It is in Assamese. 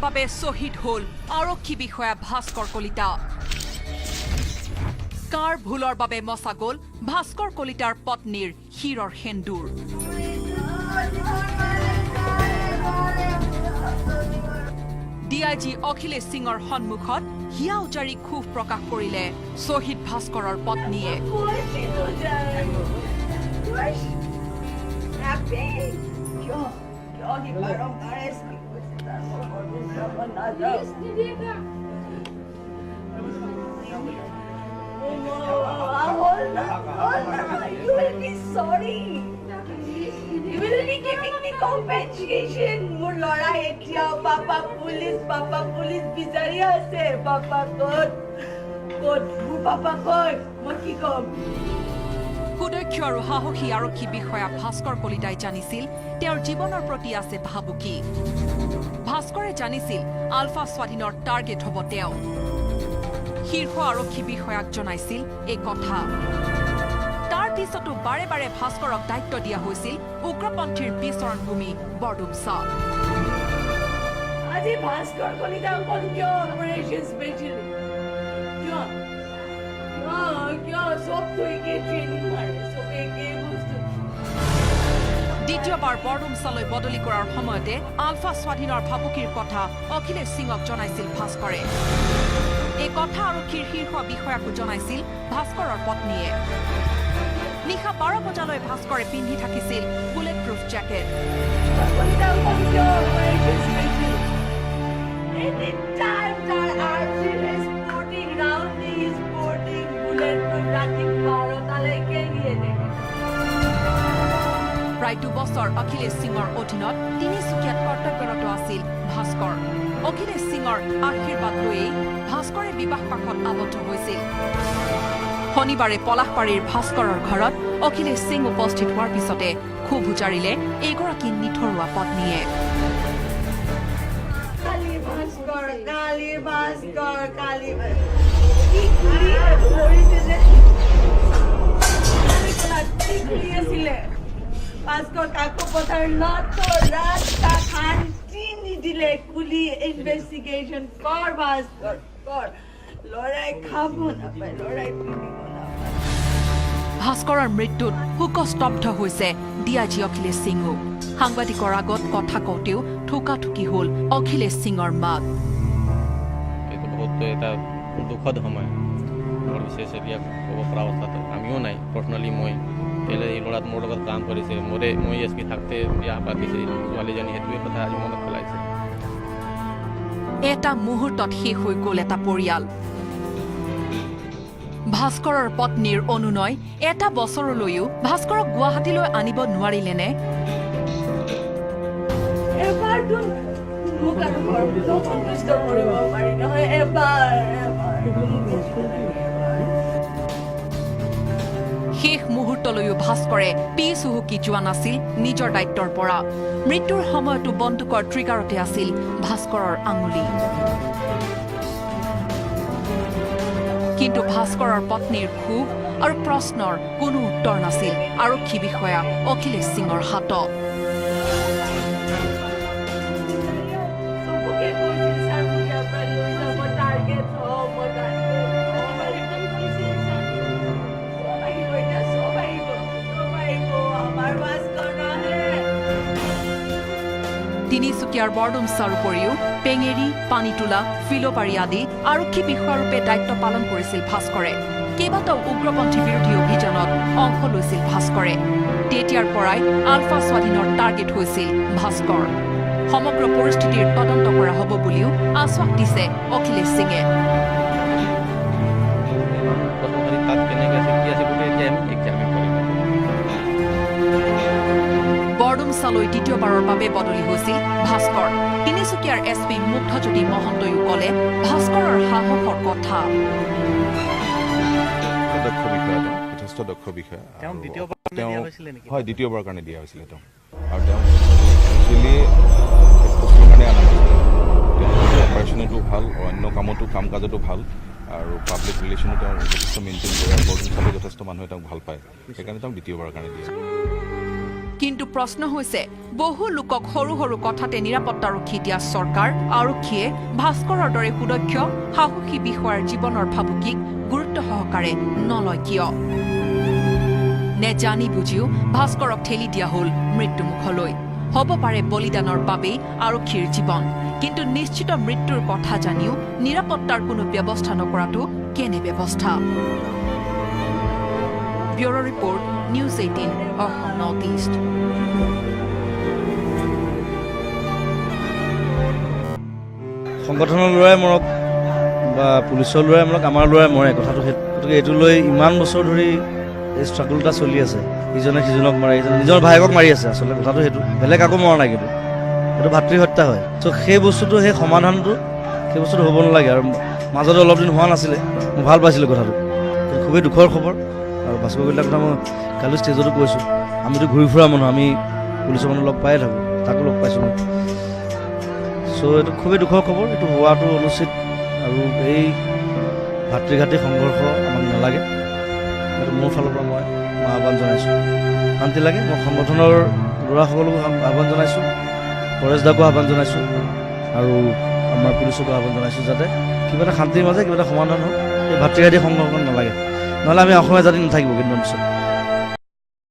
বাবে শ্বহীদ হ'ল আৰক্ষী বিষয়া ভাস্কৰ কলিতা? কাৰ ভুলৰ বাবে মচা গ'ল ভাস্কৰ কলিতাৰ পত্নীৰ শিৰৰ সেন্দুৰ? ডি I G Akhilesh সিঙৰ সন্মুখত হিয়া উজাৰি ক্ষোভ প্ৰকাশ কৰিলে শ্বহীদ ভাস্কৰৰ পত্নীয়ে। কৈছিলো যায় happy। কিয় কিয় সি বাৰম্বাৰ এছ পি কৈছে, তাৰ মই বৰদুমচা মই নাযাওঁ। হ'ল না, হ'ল না, you will be sorry. You will be giving me compensation. মোৰ ল'ৰাই এতিয়াও পাপা পুলিচ, পাপা পুলিচ বিচাৰি আছে। পাপা ক'ত, ক'ত মোৰ পাপা ক'ত? মই কি ক'ম? সুদক্ষ আৰু সাহসী আৰক্ষী বিষয়া ভাস্কৰ কলিতাই জানিছিল তেওঁৰ জীৱনৰ প্ৰতি আছে ভাবুকি। ভাস্কৰে জানিছিল আলফা স্বাধীনৰ টাৰ্গেট হ'ব তেওঁ। শীৰ্ষ আৰক্ষী বিষয়াক জনাইছিল এই কথা। তাৰ পিছতো বাৰে বাৰে ভাস্কৰক দায়িত্ব দিয়া হৈছিল উগ্ৰপন্থীৰ বিচৰণভূমি বৰডুমচা। আজি ভাস্কৰ কলিতা অকল কিয় অপাৰেশ্যন স্পেচিয়েলি? কিয়, কিয়, কিয়? চবতো একেই ট্ৰেইনিং মাৰে, চব একেই বস্তু। দ্বিতীয়বাৰ বৰডুমচালৈ বদলি কৰাৰ সময়তে আলফা স্বাধীনৰ ভাবুকিৰ কথা অখিলেশ সিঙক জনাইছিল ভাস্কৰে। এই কথা আৰক্ষীৰ শীৰ্ষ বিষয়াকো জনাইছিল ভাস্কৰৰ পত্নীয়ে। নিশা 12 বজালৈ ভাস্কৰে পিন্ধি থাকিছিল বুলেট প্ৰুফ জেকেট। কলিতা অকল কিয় অপাৰেশ্যন স্পেচিয়েলি? এনি টাইম তাৰ আৰ্চিৰ sporting round, sporting bullet proof, ৰাতি 12টালৈকে দিয়ে থাকে। প্ৰায় 2 বছৰ অখিলেশ সিঙৰ অধীনত তিনিচুকীয়াত কৰ্তব্যৰত আছিল ভাস্কৰ। অখিলেশ সিঙৰ আশীৰ্বাদ লৈয়েই ভাস্কৰে বিবাহ পাশত আবদ্ধ হৈছিল। শনিবাৰে পলাশবাৰীৰ ভাস্কৰৰ ঘৰত অখিলেশ সিং উপস্থিত হোৱাৰ পিছতে ক্ষোভ উজাৰিলে এইগৰাকী নিথৰুৱা পত্নীয়ে। কালি ভাস্কৰ, কালি ভাস্কৰ, কালি কি গুলি মৰিছে যে কি গুলি আছিলে ভাস্কৰ? কাকপথাৰ ৰাত তাক শান্তি নিদিলে। কুলি ইনভেষ্টিগেশ্যন কৰ ভাস্কৰ, কৰ। ল'ৰাই খাব নাপায়, ল'ৰাই পিন্ধিব নাপায়। ভাস্কৰৰ মৃত্যুত শোকস্তব্ধ হৈছে ডি I G Akhilesh সিঙো। সাংবাদিকৰ আগত কথা কওঁতেও থোকাথুকি হ'ল অখিলেশ সিঙৰ মাত। এইটো বহুত এটা দুখদ সময়। বৰ বিশেষ এতিয়া ক'ব পৰা অৱস্থাত আমিও নাই। পাৰ্চনেলি মই কেলে এই ল'ৰাত মোৰ লগত কাম কৰিছে, মোৰে মই এছ পি থাকোঁতে বিয়া পাতিছে ছোৱালীজনী, সেইটোৱে কথা আজি মনত পেলাইছে। এটা মুহূৰ্তত শেষ হৈ গ'ল এটা পৰিয়াল। ভাস্কৰৰ পত্নীৰ অনুনয়, এটা বছৰলৈও ভাস্কৰক গুৱাহাটীলৈ আনিব নোৱাৰিলেনে? এবাৰতো মোক আৰু ঘৰটো সন্তুষ্ট কৰিব পাৰি নহয়? এবাৰ, এবাৰ মোক বেছি নালাগে, এবাৰ। শেষ মুহূৰ্তলৈও ভাস্কৰে পিছ হুহুকি যোৱা নাছিল নিজৰ দায়িত্বৰ পৰা। মৃত্যুৰ সময়তো বন্দুকৰ ট্ৰিগাৰতে আছিল ভাস্কৰৰ আঙুলি। কিন্তু ভাস্কৰৰ পত্নীৰ ক্ষোভ আৰু প্ৰশ্নৰ কোনো উত্তৰ নাছিল আৰক্ষী বিষয়া অখিলেশ সিঙৰ হাতত। চবকে কৈছিল, ছাৰ, মোক ইয়াৰ পৰা লৈ যাব, টাৰ্গেট হওঁ মই, টাৰ্গেট। চব আহিব এতিয়া, চব আহিব, চব আহিব। আমাৰ ভাস্কৰ নাহে। তিনিচুকীয়াৰ বৰডুমচাৰ উপৰিও পেঙেৰী, পানীতোলা, ফিল'বাৰী আদি আৰক্ষী বিষয়াৰূপে দায়িত্ব পালন কৰিছিল ভাস্কৰে। কেইবাটাও উগ্ৰপন্থী বিৰোধী অভিযানত অংশ লৈছিল ভাস্কৰে। তেতিয়াৰ পৰাই আলফা স্বাধীনৰ টাৰ্গেট হৈছিল ভাস্কৰ। সমগ্ৰ পৰিস্থিতিৰ তদন্ত কৰা হ'ব বুলিও আশ্বাস দিছে অখিলেশ সিঙে। প্ৰশ্নকাৰী তাত কেনেকৈ আছে, কি আছে, গোটেই এতিয়া আমি এক্সামিন কৰিম। বৰডুমচালৈ দ্বিতীয়বাৰৰ বাবে বদলি হৈছিল ভাস্কৰ। তিনিচুকীয়াৰ এছ পি মুগ্ধজ্যোতি মহন্তইও ক'লে ভাস্কৰৰ সাহসৰ কথা। দক্ষ বিষয়া তেওঁ, যথেষ্ট দক্ষ বিষয়া। তেওঁক আৰু দ্বিতীয়বাৰ কাৰণে তেওঁ দিয়া হৈছিলে নেকি? হয়, দ্বিতীয়বাৰৰ কাৰণে দিয়া হৈছিলে তেওঁ। আৰু তেওঁ একচুৱেলি পোষ্টৰ কাৰণে অনা হৈছিলে। তেওঁ অপাৰেশ্যনতো ভাল, অন্য কামতো, কাম কাজতো ভাল আৰু পাব্লিক ৰিলেশ্যনো তেওঁ যথেষ্ট মেইনটেইন কৰে আৰু বৰডুমচাতো যথেষ্ট মানুহে তেওঁক ভাল পায়। সেইকাৰণে তেওঁক দ্বিতীয়বাৰৰ কাৰণে দিয়ে। কিন্তু প্ৰশ্ন হৈছে, বহু লোকক সৰু সৰু কথাতে নিৰাপত্তাৰক্ষী দিয়া চৰকাৰ আৰক্ষীয়ে ভাস্কৰৰ দৰে সুদক্ষ সাহসী বিষয়াৰ জীৱনৰ ভাবুকিক গুৰুত্ব সহকাৰে নলয় কিয়? নে জানি বুজিও ভাস্কৰক ঠেলি দিয়া হ'ল মৃত্যুমুখলৈ? হ'ব পাৰে বলিদানৰ বাবেই আৰক্ষীৰ জীৱন, কিন্তু নিশ্চিত মৃত্যুৰ কথা জানিও নিৰাপত্তাৰ কোনো ব্যৱস্থা নকৰাটো কেনে ব্যৱস্থা? Bureau' report, news 18, Assam north east. সংগঠনৰ ল'ৰাই মৰক বা পুলিচৰ ল'ৰাই মৰক, আমাৰ ল'ৰাই মৰে, কথাটো সেইটো। গতিকে এইটো লৈ ইমান বছৰ ধৰি এই ষ্ট্ৰাগল এটা চলি আছে, ইজনে সিজনক মাৰে, ইজনে নিজৰ ভায়েকক মাৰি আছে। আচলতে কথাটো সেইটো, বেলেগ কাকো মৰা নাই, কিন্তু সেইটো ভাতৃ হত্যা হয়। চ' সেই বস্তুটো, সেই সমাধানটো, সেই বস্তুটো হ'ব নালাগে। আৰু মাজতে অলপ দিন হোৱা নাছিলে, মই ভাল পাইছিলোঁ কথাটো। খুবেই দুখৰ খবৰ। আৰু ভাস্কৰ কলিতাৰ কথা মই কালি ষ্টেজতো কৈছোঁ, আমিতো ঘূৰি ফুৰা মানুহ, আমি পুলিচৰ মানুহ লগ পায়ে থাকোঁ, তাকো লগ পাইছোঁ মই। চ' এইটো খুবেই দুখৰ খবৰ, এইটো হোৱাটো অনুচিত। আৰু এই ভাতৃঘাতী সংঘৰ্ষ আমাক নালাগে, এইটো মোৰ ফালৰ পৰা মই আহ্বান জনাইছোঁ। শান্তি লাগে। মই সংগঠনৰ ল'ৰাসকলকো আহ্বান জনাইছোঁ, পৰেশ দাকো আহ্বান জনাইছোঁ, আৰু আমাৰ পুলিচকো আহ্বান জনাইছোঁ, যাতে কিবা এটা শান্তিৰ মাজে কিবা এটা সমাধান হওক। এই ভাতৃঘাতী সংঘৰ্ষ নালাগে, নহ'লে আমি অসমীয়া জাতি নাথাকিব কেইদিনমান পিছত।